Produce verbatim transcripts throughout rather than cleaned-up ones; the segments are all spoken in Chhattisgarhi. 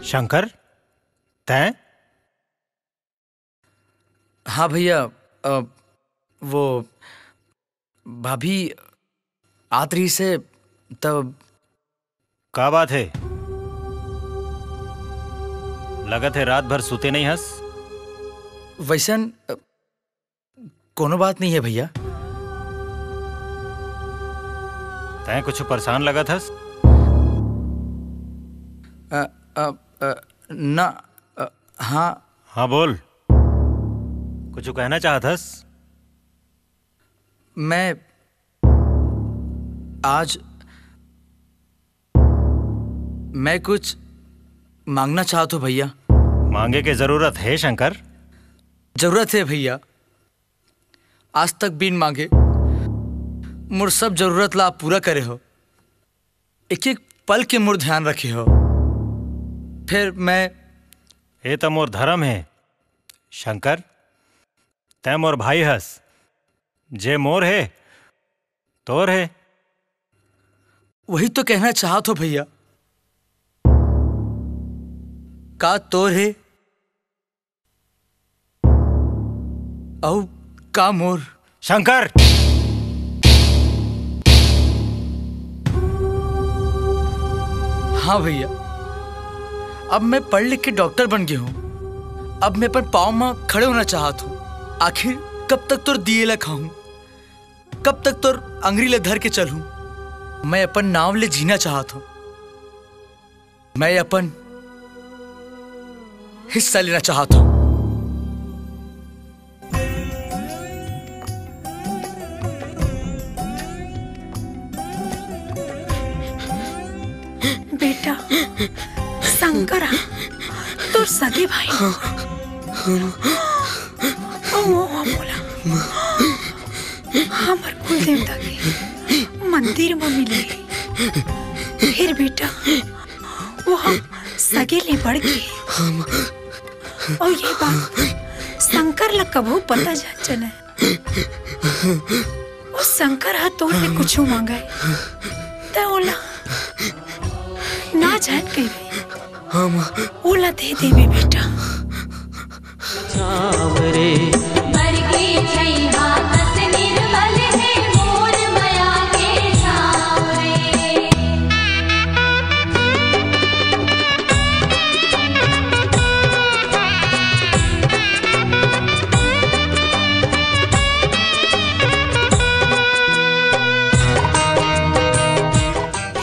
शंकर, तैं? हाँ भैया, अ, वो भाभी आत रहिस हे, तब का बात हे? लगत हे रात भर सुते नइ हस? वइसन, अ, कोनो बात नइ हे भैया। तैं कुछु परेशान लगत हस? अ, अ, अ, ना, अ, हाँ। हाँ बोल, कुछु कहना चाहत हस? मैं आज, मैं कुछ मांगना चाहत हूँ भैया। मांगे के जरूरत हे शंकर? जरूरत हे भैया। आज तक बिन मांगे मोर सब जरूरत ला आप पूरा करे हो, एक एक पल के मोर ध्यान रखे हो। फिर मैं ए त मोर धर्म हे शंकर, तैं मोर भाई हस, जे मोर हे तोर हे। वही तो कहना चाहत हो भैया, का तोर हे अउ का मोर? शंकर! हाँ भैया, अब मैं पढ़ लिख के डॉक्टर बन गया हूँ। अब मैं अपन पाँव म खड़े होना चाहत हूँ। आखिर कब तक तोर दिए ला खाहूँ? कब तक तोर अंगरी ले धर के चलूं? मैं अपन नाव ले जीना चाहत हूं। मैं अपन हिस्सा लेना चाहत हूं। बेटा, शंकर ह तोर सगे भाई। हाँ, हाँ। ओ, ओ, ओ, बोला। हमर कुल देवता के मंदिर म मिले। फिर बेटा, वो हम सगे ले बढ़ के। अउ ये बात शंकर ला कभू पता झन चले। वो शंकर ह तोर ले कुछु मांगे, त ओला ना झन कहिबे। हम ओला दे देबे बेटा। छाँव रे। बर के छैहा कस निर्मल हे, मोर मया के छाँव रे।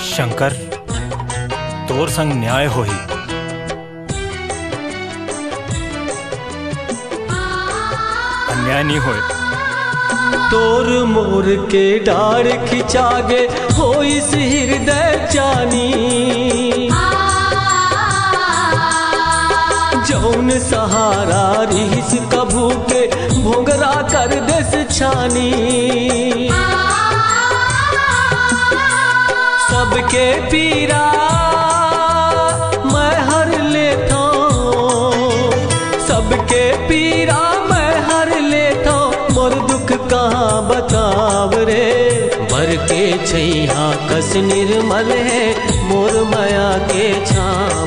शंकर, तोर संग न्याय होही। अन्याय नहीं होए। तोर मोर के डार खिंचागे होइस हृदय जानी। जौन सहारा रिहिस कभू के भोंगरा कर देस छानी। सबके पीरा मैं हर लेथौं, सबके पीरा मैं हर लेथौं, मोर दुख कहाँ बताव रे। बर के छैहा कस निर्मल हे, मोर मया के छाँव।